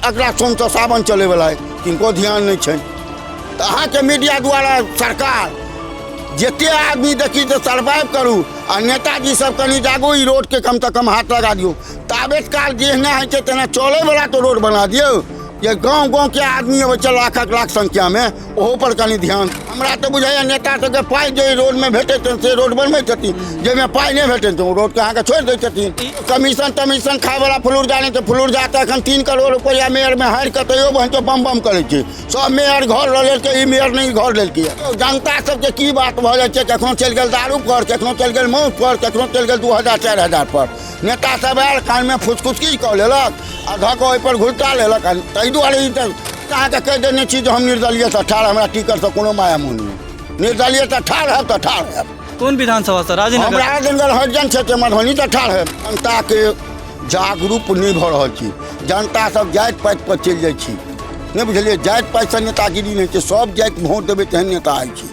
अगिला सोमसँ सावन चलैवला अइ, किनको ध्यान नहि छनि। तऽ अहाँके मीडिया द्वारा सरकार जते आदमी देखी तऽ सर्वाइव करू आ नेताजी सब कनि जागू, ई रोडके कमसँ कम हाथ लगा दियौ। ताबेत काल जेहना होइ छै तेना चलैवला तऽ रोड बना दियौ जे गाँव गाँवके आदमी अबै छै लाखक लाख संख्यामे, ओहो पर कनि ध्यान। हमरा तऽ बुझाइए नेता सबके पाइ जे रोडमे भेटै छनि से रोड बनबै छथिन, जाहिमे पाइ नहि भेटै छै ओ रोडके अहाँके छोड़ि दै छथिन। कमीशन तमीशन खायवला फुलुरजा नहि छै। फुलुरजा तऽ एखन 3 करोड़ रुपैआ मेयरमे हारि कऽ तैयो बहिन बम बम करै छै। सब मेयर घर लऽ लेलकै, ई मेयर नहि घर लेलकै। जनता सबके की बात भऽ जाइ छै, कखनो चलि गेल दारू पर, कखनो चलि गेल मौत पर, कखनो चलि गेल 2000 4000 पर। नेता सब आयल, कानमे फुसफुसकी कऽ लेलक आ धऽ कऽ ओहिपर घुलटा लेलक। ताहि दुआरे ई तऽ अहाँके कहि देने छी जे हम निर्दलीयसँ ठाढ़, हमरा टिकटसँ कोनो माया मोह नहि। निर्दलीयसँ ठाढ़ हैब तऽ ठाढ़ हैब। कोन विधानसभा से? राजनगर। हम राजनगर हरिजन क्षेत्र मधुबनी से ठाढ़ है। जनताके जागरूक नहि भऽ रहल छी, जनता सब जाति पाति पर चलि जाइ छी, नहि बुझलियै? जाति पातिसँ नेतागिरी नहि छै, सब जाति वोट देबै तेहन नेता होइ छै।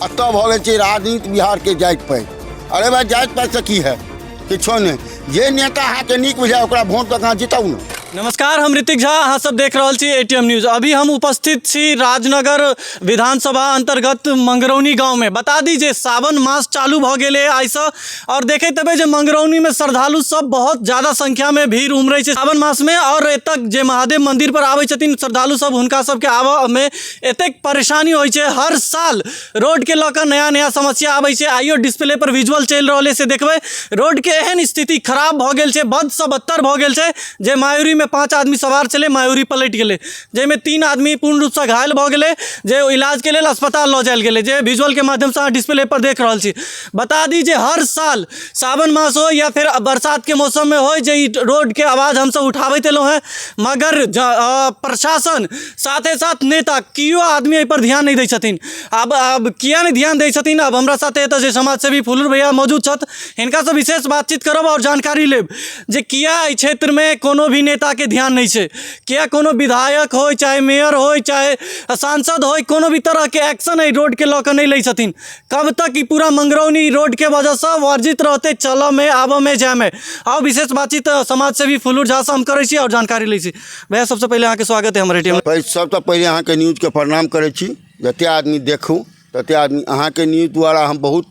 एतऽ भऽ गेल छै राजनीति बिहारके जाति पाति। अरे भाइ, जाति पातिसँ की हैत? किछो नहि। जे नेता अहाँके नीक बुझाय ओकरा वोट दऽ कऽ अहाँ जिताउ ने। नमस्कार, हम ऋतिक झा, अहाँ सब देख रहल छी एटीएम न्यूज। अभी हम उपस्थित छी राजनगर विधानसभा अंतर्गत मंगरौनी गांव में। बता दी जे सावन मास चालू भऽ गेलै आइसँ, और देखैत हेबै जे मंगरौनी में श्रद्धालु सब बहुत ज़्यादा संख्या में भीड़ उमड़ै छै सावन मास में। और एतऽ जे महादेव मंदिर पर आबै छथिन श्रद्धालु सब, हुनका सबके आबऽ में एतेक परेशानी होइ छै। हर साल रोड के लऽ कऽ नया नया समस्या आबै छै। आइयो डिस्प्ले पर विजुअल चलि रहल अइ से देखबै, रोडके एहन स्थिति खराब भऽ गेल छै, बदसँ बदतर भऽ गेल छै जे मायूरीमे 5 आदमी सवार छलै, मायूरी पलटि गेलै, जाहिमे 3 आदमी पूर्ण रूपसँ घायल भऽ गेलै, जे इलाजके लेल अस्पताल लऽ जायल गेलै, जे विजुअलके माध्यमसँ अहाँ डिस्प्ले पर देख रहल छी। बता दी जे हर साल सावन मास हो या फेर बरसातके मौसममे होइ, जे ई रोडके आवाज हमसब उठाबैत एलहुँ हेँ, मगर प्रशासन साथे साथ नेता केओ आदमी एहिपर ध्यान नहि दै छथिन। आब किया नहि ध्यान दै छथिन? आब हमरा साथे एतऽ जे समाजसेवी फुलूर भैया मौजूद छथि, हिनकासँ विशेष बातचीत करब आओर जानकारी लेब जे किया एहि क्षेत्रमे कोनो भी नेताके ध्यान नहि छै, किया कोनो विधायक होइ, चाहे मेयर होइ, चाहे सांसद होइ, कोनो भी तरहके एक्शन एहि रोडके लऽ कऽ नहि लै छथिन। कब तक ई पूरा मंगरौनी रोडके वजहसँ वर्जित रहतै चलऽमे, आबऽमे, जायमे? आउ विशेष बातचीत समाजसेवी फुलूर झासँ हम करै छी आओर जानकारी लै छी। भैया, सबसँ पहिले अहाँके स्वागत है हमर एटीएम। सबसँ पहिले अहाँके न्यूजके प्रणाम करै छी। जते आदमी देखू तते आदमी अहाँके न्यूज द्वारा हम बहुत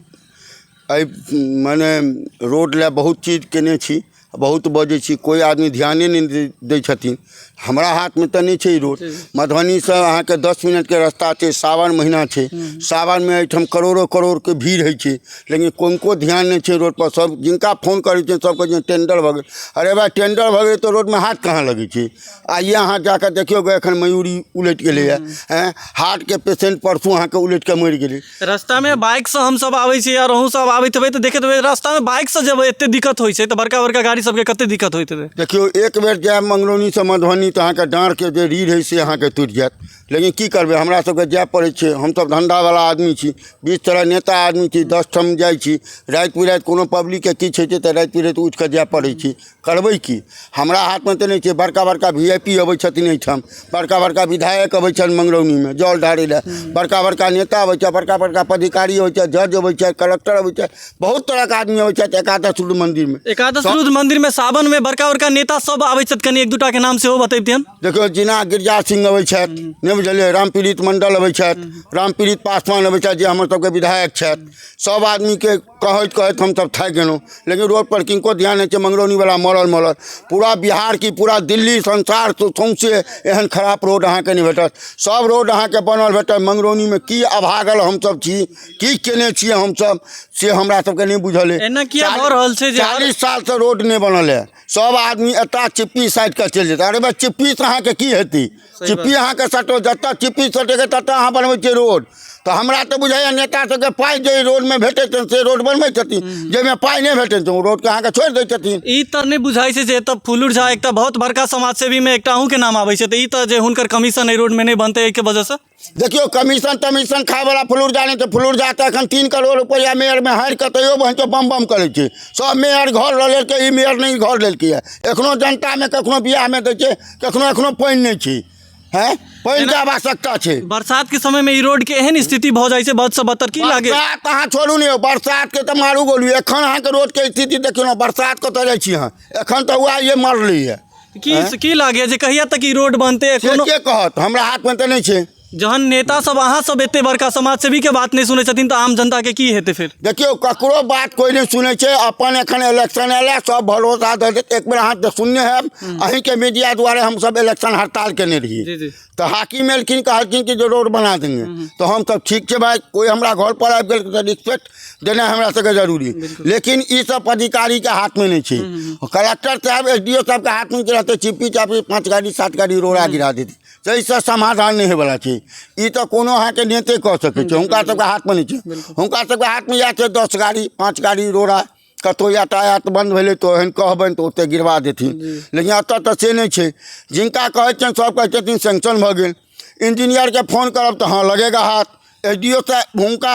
एहि मने रोड लए बहुत चीज केने छी, बहुत बजै छी, कोइ आदमी ध्याने नहि दै छथिन। हमरा हाथमे तऽ नहि छै ई रोड। मधुबनीसँ अहाँके 10 मिनटके रस्ता छै। सावन महीना छै, सावनमे एहिठाम करोड़ो करोड़के भीड़ होइ छै, लेकिन कोनको ध्यान नहि छै रोडपर। सब जिनका फोन करै छियनि सब कहै छै टेंडर भऽ गेल। अरे भाइ, टेंडर भऽ गेलै तऽ रोडमे हाथ कहाँ लगै छै? आइए अहाँ जाकऽ देखियौ, एखन मयूरी उलटि गेलैए। आँय, हार्टके पेशेंट परसू अहाँके उलटि कऽ मरि गेलै। रास्तामे बाइकसँ हमसब आबै छी आओर अहूँ सब आबैत हेबै तऽ देखैत हेबै, रास्तामे बाइकसँ जब एते दिक्कत होइ छै तऽ बड़का बड़का गाड़ी सबके कते दिक्कत होइत हेतै। देखियौ, एक बेर जायब मंगरौनीसँ मधुबनी तऽ अहाँके डाँड़के जे रीढ़ हइ से अहाँके टूटि जायत। लेकिन की करबै, हमरा सबके जाय पड़ै छै। हमसब धन्धावला आदमी छी, 20 तरह नेता आदमी छी, 10 ठाम जाइ छी। राति बिराति कोनो पब्लिकके किछु होइ छै तऽ राति बिराति उठि कऽ जाय पड़ै छै। करबै की, हमरा हाथमे तऽ नहि छै। बड़का बड़का वी I P अबै छथिन एहिठाम, बड़का बड़का विधायक अबै छथि मंगरौनीमे जल ढारै लए, बड़का बड़का नेता अबै छथि, बड़का बड़का पदाधिकारी अबै छथि, जज अबै छथि, कलक्टर अबै छथि, बहुत तरहके आदमी अबै छथि एकादश रुद्र मन्दिरमे। एकादश रुद्र मन्दिरमे सावनमे बड़का बड़का नेता सब आबै छथि, कनि एक दूटाके नाम सेहो बतैबतियन। देखियौ, जेना गिरिजा सिंह अबै छथि, नहि बुझलियै, रामपीड़ित मण्डल अबै छथि, रामपीड़ित पासवान अबै छथि, जे हमर सबके विधायक छथि। सब आदमीके कहैत कहैत हमसब थाकि गेलहुँ, लेकिन रोडपर किनको ध्यान नहि छै। मंगरौनीवला मरल मरल पूरा बिहार की पूरा दिल्ली संसार सौँसे एहन खराब रोड अहाँके नहि भेटत। सब रोड अहाँके बनल भेटत। मंगरौनीमे की अभागल हमसब छी, की केने छियै हमसब, से हमरा सबके नहि बुझल अइ। एना किया भऽ रहल छै जे 40 सालसँ रोड नहि बनल हए? सब आदमी एतऽ चिप्पी साटि कऽ चलि जेतै। अरे भाइ, चिप्पीसँ अहाँके की हेतै? चिप्पी अहाँके सटो, जतऽ चिप्पी सटेके ततऽ अहाँ बनबै छियै रोड। तऽ हमरा तऽ बुझाइए नेता सबके पाइ जे रोडमे भेटै छनि से रोड बनबै छथिन, जाहिमे पाइ नहि भेटै छै ओ रोडके अहाँके छोड़ि दै छथिन। ई तऽ नहि बुझाइ छै जे एतऽ फुलूर झा एकटा बहुत बड़का समाजसेवीमे एकटा अहूँके नाम आबै छै, तऽ ई तऽ जे हुनकर कमीशन एहि रोडमे नहि बनतै एहिके वजहसँ? देखियौ, कमीशन तमीशन खायवला फुलूर झा नहि छै। फुलूर झा तऽ एखन 3 करोड़ रुपैआ मेयरमे हारि कऽ तैयो बहिन बम बम करै छै। सब मेयर घर लऽ लेलकै, ई मेयर नहि घर लेलकै। एखनो जनतामे कखनो बियाहमे दै छै, कखनो एखनो पानि नहि छै। हैं, पानिके आवश्यकता छै। बरसात के समय में ई रोड के एहन स्थिति भऽ जाइ छै बद से बदतर, की लागे? बरसात अहाँ छोड़ू ने, बरसातके तऽ मारू गोली। एखन अहाँके रोडके स्थिति देखियौ ने, बरसात कतऽ जाइ छी अहाँ? एखन तऽ वएह ये मरलैए। की की लागैए जे कहिया तक ई रोड बनतै? से के कहत, हमरा हाथमे तऽ नहि छै। जहन नेता सब, अहाँ सब एते बड़का समाज सेवीके बात नहि सुनै छथिन तऽ आम जनताके की हेतै फेर? देखियौ, ककरो बात कोइ नहि सुनै छै। अपन एखन इलेक्शन एलै, सब भरोसा दऽ देत। एक बेर अहाँ तऽ सुनने हैब, अहीँके मीडिया दुआरे हमसब इलेक्शन हड़ताल केने रहियै। जी जी। तऽ हाकिम एलखिन, कहलखिन कि जे रोड बना देंगे, तऽ हमसब ठीक छै भाइ, कोइ हमरा घर पर आबि गेल तऽ रिस्पेक्ट देनाइ हमरा सबके जरूरी। लेकिन ई सब अधिकारीके हाथमे नहि छै। कलेक्टर साहब, SDO साहबके हाथमे रहतै, चिप्पी चापी 5 गाड़ी 7 गाड़ी रोड़ा गिरा देतै। ताहिसँ समाधान नहि होयवला छै। ई तऽ कोनो अहाँके नेते कऽ सकै छै, हुनका सबके हाथमे नहि छै। हुनका सबके हाथमे इएह छै, 10 गाड़ी 5 गाड़ी रोड़ा, कतहु यातायात बन्द भेलै तऽ ओहन कहबनि तऽ ओतऽ गिरवा देथिन। लेकिन एतऽ तऽ से नहि छै। जिनका कहै छियनि सब कहै छथिन सैंक्शन भऽ गेल। इंजीनियरके फोन करब तऽ हँ लगेगा हाथ। SDO से हुनका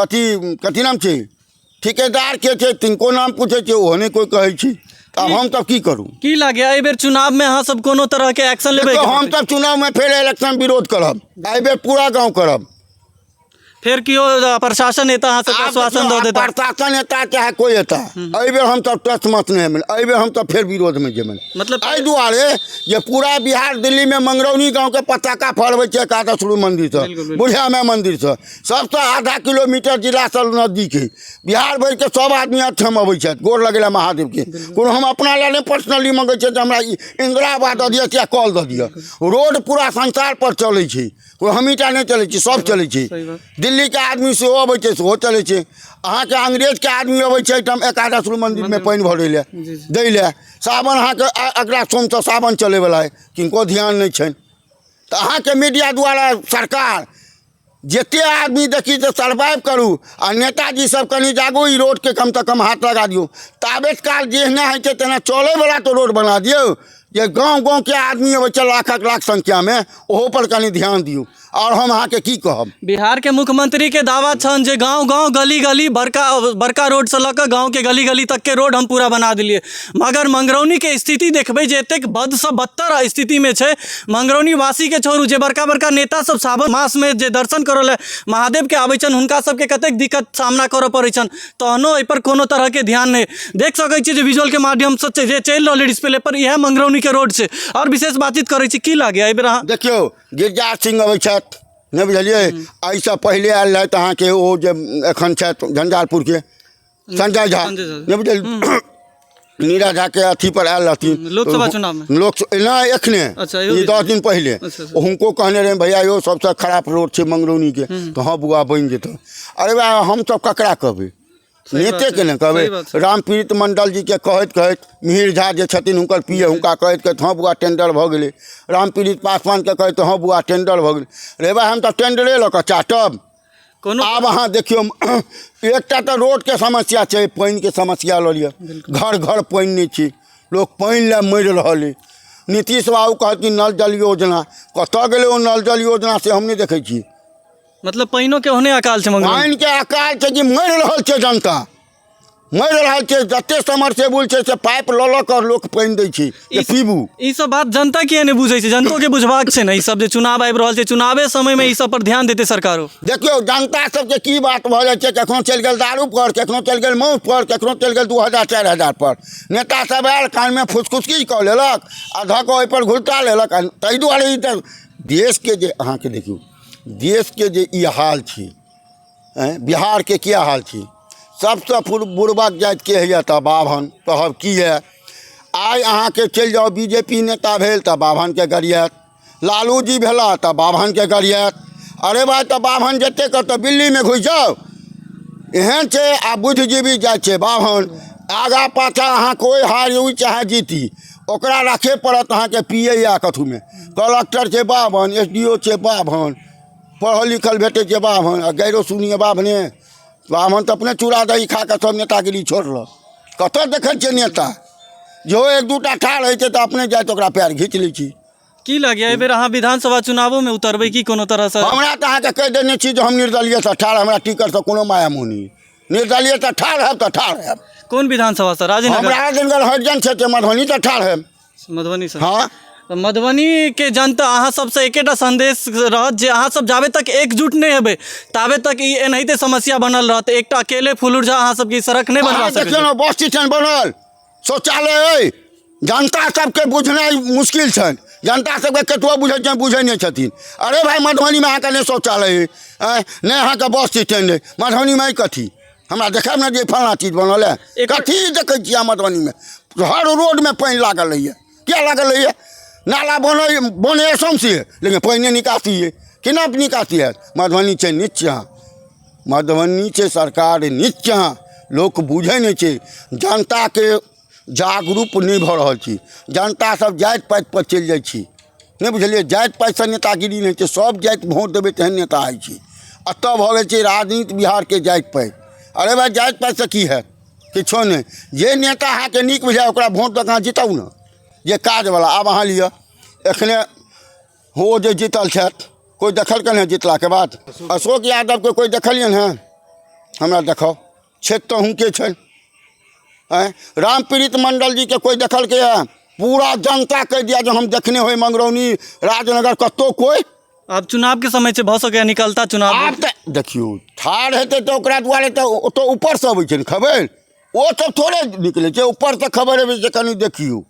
अथी कथी नाम छै, ठिकेदारके छै, तिनको नाम पूछै छियै, ओहो नहि कोइ कहै छै। आब हम तब की करू? की लागैए एहिबेर चुनावमे अहाँ सब कोनो तरहके एक्शन लेबै? हम तब चुनावमे फेर इलेक्शन विरोध करब, एहिबेर पूरा गाँव करब। फेर केओ प्रशासन एता अहाँ सबके आश्वासन दऽ देता? प्रशासन एता चाहे कोइ एता, एहिबेर हम सब टच मच नहि हेबै। एहिबेर हम सब फेर विरोधमे जेबै। मतलब एहि दुआरे जे पूरा बिहार दिल्लीमे मंगरौनी गाँवके पताका फहरबै छै एकादश मंदिरसँ, बुढ़िया माय मंदिरसँ, सबसँ आधा किलोमीटर जिलासँ नजदीक है। बिहार भरिके सब आदमी एहिठाम अबै छथि गोर लगै लए महादेवके। कोनो हम अपना लए नहि पर्सनली मङ्गै छियै जे हमरा इंदिरा आवास दऽ दिअ चाहे कल दऽ दिअ। रोड पूरा संसार पर चलै छै, कोइ हमहीँ टा नहि चलै छी, सब चलै छै। दिल्लीके आदमी सेहो अबै छै, सेहो चलै छै। अहाँके अंग्रेजके आदमी अबै छै एहिठाम एकादश मन्दिरमे पानि भरै लए, दै लए। सावन अहाँके अगिला सोमसँ सावन चलैवला अइ, किनको ध्यान नहि छनि। तऽ अहाँके मीडिया द्वारा सरकार जते आदमी देखी तऽ सर्वाइव करू, आ नेताजी सब कनि जागू, ई रोडके कमसँ कम हाथ लगा दियौ। ताबेत काल जेहना होइ छै तेना चलैवला तऽ रोड बना दियौ, जे गाँव गाँवके आदमी अबै छै लाखक लाख संख्यामे, ओहो पर कनि ध्यान दियौ। आओर हम अहाँके की कहब, बिहारके मुख्यमंत्रीके दावा छनि जे गाँव गाँव गली गली बड़का बड़का रोडसँ लऽ कऽ गाँवके गली गली तकके रोड हम पूरा बना देलियै। मगर मंगरौनीके स्थिति देखबै जे एतेक बदसँ बदतर स्थितिमे छै। मंगरौनी वासीके छोड़ू, जे बड़का बड़का नेता सब सावन मासमे जे दर्शन करऽ लए महादेवके आबै छनि, हुनका सबके कतेक दिक्कत सामना करऽ पड़ै छनि, तहनो एहिपर कोनो तरहके ध्यान नहि। देख सकै छी जे विजुअलके माध्यमसँ जे चलि रहल डिस्प्ले पर, इएह मंगरौनीके रोड छै। आओर विशेष बातचीत करै छी। की लागैए एहिबेर अहाँ? देखियौ, गिरिजा सिंह अबै छथि, नहि बुझलियै? एहिसँ पहिले आयल रहथि अहाँके ओ जे एखन छथि झंझारपुरके संजय झा, नहि बुझलियै? नीरज झाके अथी पर आयल रहथिन लोकसभा चुनावमे, लोक नहि एखने, ई 10 दिन पहिले। हुनको कहने रहनि, भैया यौ सबसँ खराब रोड छै मंगरौनीके, तऽ हँ बुआ बनि जेतौ। अरे बा, हमसब ककरा कहबै? नेतेके ने कहबै। रामप्रीत मंडल जीके कहैत कहैत, मिहिर झा जे छथिन हुनकर पी ए, हुनका कहैत कहैत हँ बुआ टेंडर भऽ गेलै। रामप्रीत पासवानके कहैत हँ बुआ टेंडर भऽ गेलै। रे बा, हम तऽ टेंडरे लऽ कऽ चाटब कोनो। आब अहाँ देखियौ, एकटा तऽ रोडके समस्या छै, पानिके समस्या लऽ लिअ। घर घर पानि नहि छै, लोक पानि लए मरि रहल अइ। नीतीश बाबू कहलखिन नल जल योजना, कतऽ गेलै ओ नल जल योजना से हम नहि देखै छी। मतलब पानिओके ओहने अकाल छै मंगरौनी? पानिके अकाल छै कि मरि रहल छै जनता, मरि रहल छै। जते समरसेबुल छै से पाइप लऽ लऽ कऽ लोक पानि दै छै जे पीबू। ई सब बात जनता किया नहि बुझै छै? जनतो के बुझबाक छै ने ई सब, जे चुनाव आबि रहल छै, चुनावे समयमे ई सब पर ध्यान देतै सरकारो। देखियौ, जनता सबके की बात भऽ जाइ छै, कखनो चलि गेल दारू पर, कखनो चलि गेल मौस पर, कखनो चलि गेल 2000 4000 पर। नेता सब आयल, कानमे फुसफुसकी कऽ लेलक आ धऽ कऽ ओहिपर घुलटा लेलक। आ ताहि दुआरे ई तऽ देशके जे अहाँके देखियौ, देशके जे ई हाल छै, बिहारके की हाल छै, सबसँ बुड़बक जातिके होइए तऽ बाभन कहब की यऽ। आइ अहाँके चलि जाउ, BJP नेता भेल तऽ बाभनके गरियात, लालू जी भेला तऽ बाभनके गरियात। अरे भाइ, तऽ बाभन जते कतऽ बिल्लीमे घुसि जाउ, एहन छै। आ बुद्धिजीवी जाइ छै बाभन आगा पाछा, अहाँ कोइ हारू चाहे जीती, ओकरा राखे पड़त अहाँके पी ए या कथूमे। कलक्टर छै बाभन, SDO छै बाभन, पढ़ल लिखल भेटै छै बाभन, आ गैरो सुनिए बाभने। बाभन तऽ अपने चूड़ा दही खा कऽ सब नेतागिरी छोड़लक। कतऽ देखै छियै नेता जो एक दूटा ठाढ़ होइ छै तऽ अपने जाइत ओकरा पैर घीच लै छी। की लगैए एहिबेर अहाँ विधानसभा चुनावोमे उतरबै की कोनो तरहसँ? हमरा तऽ अहाँके कहि देने छी जे हम निर्दलीयसँ ठाढ़, हमरा टिकटसँ कोनो माया मोह नहि। निर्दलीयसँ ठाढ़ हैब तऽ ठाढ़ हैब। कोन विधानसभासँ? राजेनगर? हम राजेनगर हरिजन क्षेत्र मधुबनीसँ ठाढ़ हैब। मधुबनीसँ? हँ। तऽ मधुबनीके जनता, अहाँ सबसँ एकेटा संदेश रहत जे अहाँ सब जाबे तक एकजुट नहि हेबै ताबे तक ई एनाहिते समस्या बनल रहत। एकटा अकेले फुलुर झा अहाँ सबके ई सड़क नहि बनवा सकै। देखियौ ने, बस स्टैंड बनल, शौचालय अइ, जनता सबके बुझनाइ मुश्किल छनि। जनता सबके कतबो बुझै छनि, बुझै नहि छथिन। अरे भाइ, मधुबनीमे अहाँके नहि शौचालय अइ, आँय, नहि अहाँके बस स्टैंड अइ मधुबनीमे, अइ कथी हमरा देखायब ने जे फल्लाँ चीज बनल है। कथी देखै छियै अहाँ मधुबनीमे? हर रोडमे पानि लागल रहैए। किया लागल रहैए? नाला बनै बनैए सौँसे, लेकिन पानि नहि निकासी अइ। केना निकासी हैत? मधुबनी छै नीचाँ, मधुबनी छै सरकार नीचाँ, लोक बुझै नहि छै। जनताके जागरूक नहि भऽ रहल छी। जनता सब जाति पातिपर चलि जाइ छी, नहि बुझलियै? जाति पातिसँ नेतागिरी नहि छै। सब जाति भोट देबै तेहन नेता होइ छै। एतऽ भऽ गेल छै राजनीति बिहारके जाति पाति। अरे भाइ, जाति पातिसँ की हैत? किछो नहि। जे नेता अहाँके नीक बुझाय ओकरा भोट दऽ कऽ अहाँ जिताउ ने, जे काजवला। आब अहाँ लिअ, एखने ओ जे जीतल छथि, कोइ देखलकनि हँ जितलाके बाद? अशोक यादवके कोइ देखलियनि हँ? हमरा देखाउ। क्षेत्र तऽ हुनके छनि। आँय, रामप्रीत मण्डल जीके कोइ देखलकै हँ? पूरा जनता कहि दिया जे हम देखने होइ मंगरौनी, राजनगर, कतहु कोइ। आब चुनावके समय छै, भऽ सकैए निकलता चुनाव। आब तऽ देखियौ, ठाढ़ हेतै तऽ ओकरा दुआरे तऽ ओतऽ ऊपरसँ अबै छै ने खबर। ओ सब थोड़े निकलै छै, ऊपरसँ खबर अबै छै, कनि देखियौ।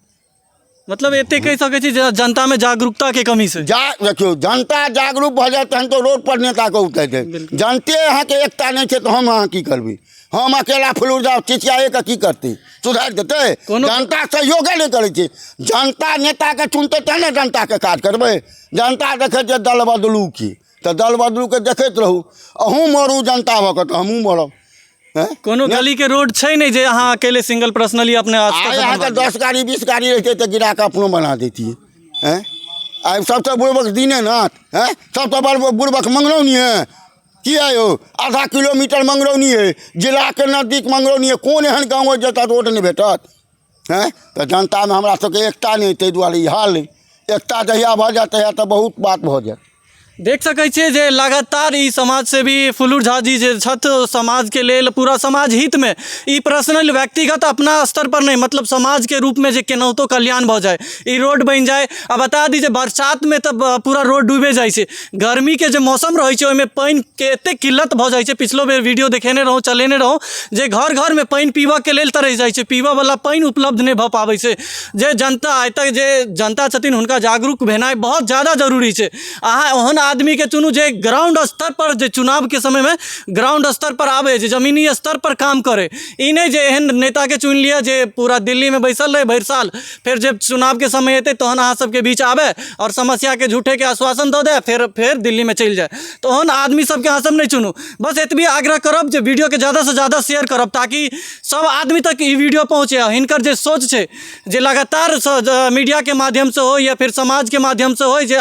मतलब एते कहि सकै छी जे जनतामे जागरूकताके कमी छै। जा देखियौ, जनता जागरूक भऽ जायत तहन तऽ रोड पर नेताके उतरि जायत। जनते अहाँके एकता नहि छै तऽ हम अहाँ की करबै? हम अकेला फुलुर जाउ चिचियाए कऽ की करतै? सुधारि देतै? कोनो जनता सहयोगे नहि करै छै। जनता नेताके चुनतै तहन ने जनताके काज करबै। जनता देखै छै दल बदलू की, तऽ दल बदलूके देखैत रहू। अहूँ मरू जनता भऽ कऽ तऽ हमहूँ मरब। कोनो गली के रोड छै नहि जे अहाँ अकेले सिंगल पर्सनली अपने आइ अहाँके 10 गाड़ी 20 गाड़ी रहितै तऽ गिरा कऽ अपनो बना दैतियै। आँय, आइ सबसँ बुड़बक दीनेनाथ, आँय, सबसँ बड़ बुड़बक मंगरौनी है। किया यौ? आधा किलोमीटर मंगरौनी है, जिलाके नजदीक मंगरौनी है। कोन एहन गाँव है जतऽ रोड नहि भेटत? आँय, तऽ जनतामे हमरा सबके एकता नहि, ताहि दुआरे ई हाल अइ। एकता जहिया भऽ जायत तहिया तऽ बहुत बात भऽ जायत। देख सकै छियै जे लगातार ई समाजसेवी फुलूर झा जी जे छथि, समाजके लेल, पूरा समाज हितमे, ई पर्सनल व्यक्तिगत अपना स्तर पर नहि, मतलब समाजके रूपमे जे केनाहितो कल्याण भऽ जाय, ई रोड बनि जाय। आ बता दी जे बरसातमे तऽ पूरा रोड डूबे जाइ छै। गर्मीके जे मौसम रहै छै ओहिमे पानिके एतेक किल्लत भऽ जाइ छै। पिछलो बेर वीडियो देखेने रहौँ, चलेने रहौँ जे घर घरमे पानि पीबऽके लेल तरसि जाइ छै, पीबऽवला पानि उपलब्ध नहि भऽ पाबै छै। जे जनता एतऽ जे जनता छथिन हुनका जागरूक भेनाइ बहुत जादा जरूरी छै। अहाँ ओहन आदमीके चुनू जे ग्राउंड स्तर पर, जे चुनावके समयमे ग्राउंड स्तर पर आबै, जे जमीनी स्तर पर काम करै। ई नहि जे एहन नेताके चुनि लिअ जे पूरा दिल्लीमे बैसल रहै भरि साल, फेर जे चुनावके समय एतै तहन अहाँ सबके बीच आबै आओर समस्याके झूठेके आश्वासन दऽ दै, फेर दिल्लीमे चलि जाय। तऽ ओहन आदमी सबके अहाँ सब नहि चुनू। बस एतबी आग्रह करब जे वीडियोके जादासँ जादा शेयर करब ताकि सब आदमी तक ई वीडियो पहुँचे। हिनकर जे सोच छै जे लगातार मीडियाके माध्यमसँ होइ या फिर समाजके माध्यमसँ होइ, जे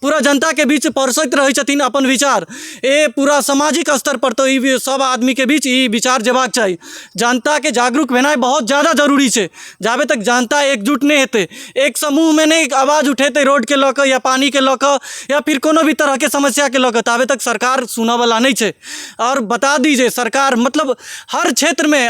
पूरा जनताके बीच परसैत रहै छथिन अपन विचार, ए पूरा सामाजिक स्तर पर तऽ ई सब आदमीके बीच ई विचार जेबाक चाही। जनताके जागरूक भेनाइ बहुत जादा जरूरी छै। जाबे तक जनता एकजुट नहि हेतै, एक समूहमे नहि आवाज उठेतै रोडके लऽ कऽ या पानिके लऽ कऽ या फिर कोनो भी तरहके समस्याके लऽ कऽ, ताबे तक सरकार सुनऽवला नहि छै। आओर बता दी जे सरकार मतलब हर क्षेत्रमे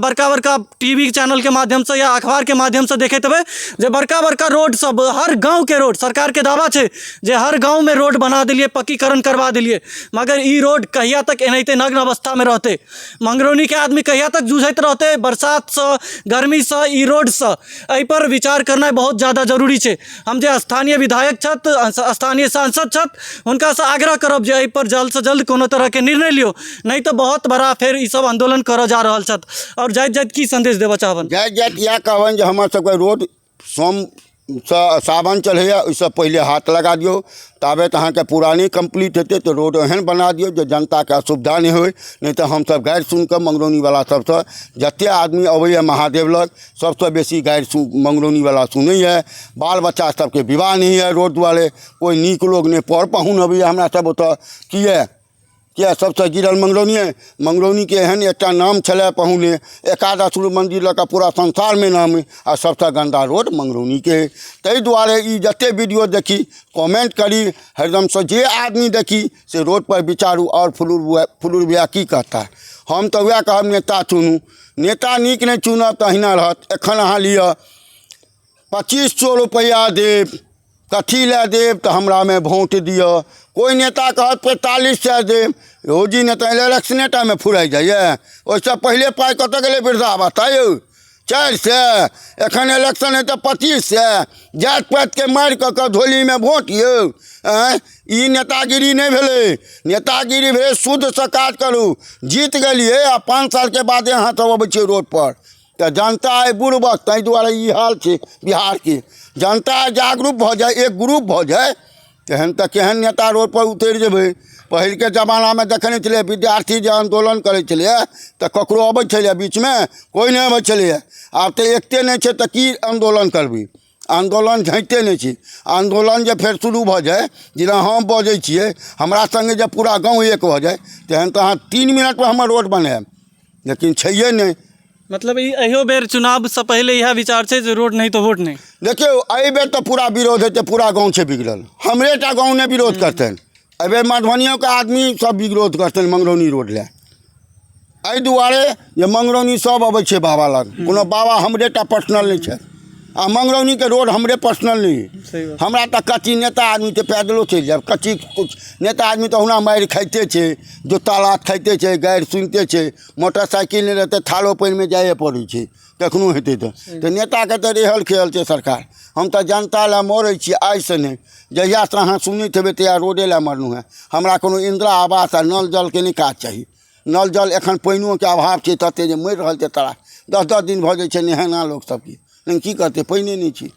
बड़का बड़का टी वी चैनलके माध्यमसँ या अखबारके माध्यमसँ देखैत हेबै जे बड़का बड़का रोड सब, हर गाँवके रोड, सरकारके दावा छै जे हर गाँवमे रोड बना देलियै, पक्कीकरण करबा देलियै, मगर ई रोड कहिया तक एनाहिते नग्न अवस्थामे रहतै? मंगरौनीके आदमी कहिया तक जूझैत रहतै बरसातसँ, गर्मीसँ, ई रोडसँ? एहिपर विचार करनाइ बहुत जादा जरूरी छै। हम जे स्थानीय विधायक छथि, स्थानीय सांसद छथि, हुनकासँ आग्रह करब जे एहिपर जल्दसँ जल्द कोनो तरहके निर्णय लियौ, नहि तऽ बहुत बड़ा फेर ई सब आन्दोलन करऽ जा रहल छथि। आओर जाइत जाइत की सन्देश देबऽ चाहबनि? जाइत जाइत इएह कहबनि जे हमर सबके रोड सोमसँ सावन चढ़ैए, ओहिसँ पहिले हाथ लगा दियौ। ताबे तऽ अहाँके पूरा नहि कम्प्लीट हेतै तऽ रोड एहन बना दियौ जे जनताके असुविधा नहि होइ, नहि तऽ हमसब गारि सुनिकऽ मंगरौनीवला सबसँ, जतेक आदमी अबैए महादेव लग, सबसँ बेसी गारि मंगरौनीवला सुनैए। बाल बच्चा सबके विवाह नहि होइए रोड दुआरे। कोइ नीक लोक नहि, पर पाहुन अबैए हमरा सब ओतऽ। किए? किए सबसँ गिरल मंगरौनिए? मंगरौनीके एहन एकटा नाम छलै पहुने, एकादश रुद्र मन्दिर लऽ कऽ पूरा संसारमे नाम अइ, आ सबसँ गन्दा रोड मंगरौनीके अइ। ताहि दुआरे ई जतेक वीडियो देखी, कमेंट करी हरदमसँ, जे आदमी देखी से रोडपर विचारू। आओर फुलूर भैया की कहता? हम तऽ वएह कहब, नेता चुनू। नेता नीक नहि चुनब तऽ अहिना रहत। एखन अहाँ लिअ, 2500 रुपैआ देब, कथी लए देब? तऽ हमरामे भोट दिअ। कोइ नेता कहत 4500 देब। रोजी नेता इलेक्शने टाइममे फुराइ जाइए, ओहिसँ पहिले पाइ कतऽ गेलै? वृद्धावस्था यौ। 400, एखन इलेक्शन हेतै 2500। जाति पातिके मारि कऽ कऽ धोलीमे वोट यौ। आँय, ई नेतागिरी नहि भेलै। नेतागिरी भेलै शुद्धसँ काज करू। जीत गेलियै आ 5 सालके बादे अहाँ सब अबै छियै रोडपर। तऽ जनता अइ बुड़बक, ताहि दुआरे ई हाल छै बिहारके। जनता जागरूक भऽ जाय, एक ग्रुप भऽ जाय, तेहन तऽ केहन नेता रोडपर उतरि जेबै। पहिलके जमानामे देखै नहि छलियै विद्यार्थी जे आन्दोलन करै छलैए तऽ ककरो अबै छलैए बीचमे? कोइ नहि अबै छलैए। आब तऽ एकते नहि छै तऽ की आन्दोलन करबै? आन्दोलन झैते नहि छै। आन्दोलन जे फेर शुरू भऽ जाय, जेना हम बजै छियै, हमरा सङ्गे जे पूरा गाँव एक भऽ जाय, तेहन तऽ अहाँ 3 मिनटमे हमर रोड बनायब, लेकिन छैहे नहि। मतलब ई एहियो बेर चुनावसँ पहिले इएह विचार छै जे रोड नहि तऽ वोट नहि? देखियौ, एहिबेर तऽ पूरा विरोध हेतै। पूरा गाँव छै बिगड़ल, हमरे टा गाँव नहि विरोध करतनि। एहिबेर मधुबनियोके आदमी सब विरोध करतनि मंगरौनी रोड लए, एहि दुआरे जे मंगरौनी सब अबै छै बाबा लग। कोनो बाबा हमरे टा पर्सनल नहि छथि आ मंगरौनीके रोड हमरे पर्सनल नहि सही अइ। बात। हमरा तऽ कच्ची नेता आदमी तऽ पैदलो चलि जायब। कच्ची कुछ नेता आदमी तऽ ओहुना मारि खाइते छै, जूता लात खाइते छै, गारि सुनिते छै। मोटरसाइकिल नहि रहतै, थालो पानिमे जाइए पड़ै छै कखनो हेतै तऽ नेताके तऽ रहल खेल छै सरकार। हम तऽ जनता लए मरै छी। आइसँ नहि, जहियासँ अहाँ सुनैत हेबै तहिया रोडे लए मरलहुँ हेँ। हमरा कोनो इन्दिरा आवास आ नल जलके नहि काज चाही। नल जल एखन पानिओके अभाव छै ततेक जे मरि रहल छै। तरा 10-10 दिन भऽ जाइ छै नहेना लोक सबके, लेकिन की करतै, पानिए नहि छै।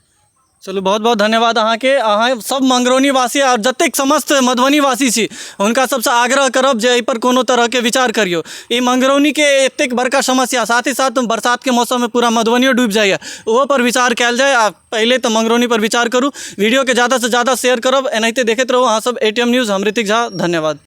चलू, बहुत बहुत धन्यवाद अहाँके। अहाँ सब मंगरौनीवासी आओर जतेक समस्त मधुबनीवासी छी, हुनका सबसँ आग्रह करब जे एहिपर कोनो तरहके विचार करियौ। ई मंगरौनीके एतेक बड़का समस्या, साथ ही साथ बरसातके मौसममे पूरा मधुबनियो डूबि जाइए, ओहो पर विचार कयल जाय। आ पहिले तऽ मंगरौनी पर विचार करू। वीडियोके ज़्यादासँ ज़्यादा शेयर करब। एनाहिते देखैत रहू अहाँ सब एटीएम न्यूज़। हम ऋतिक झा, धन्यवाद।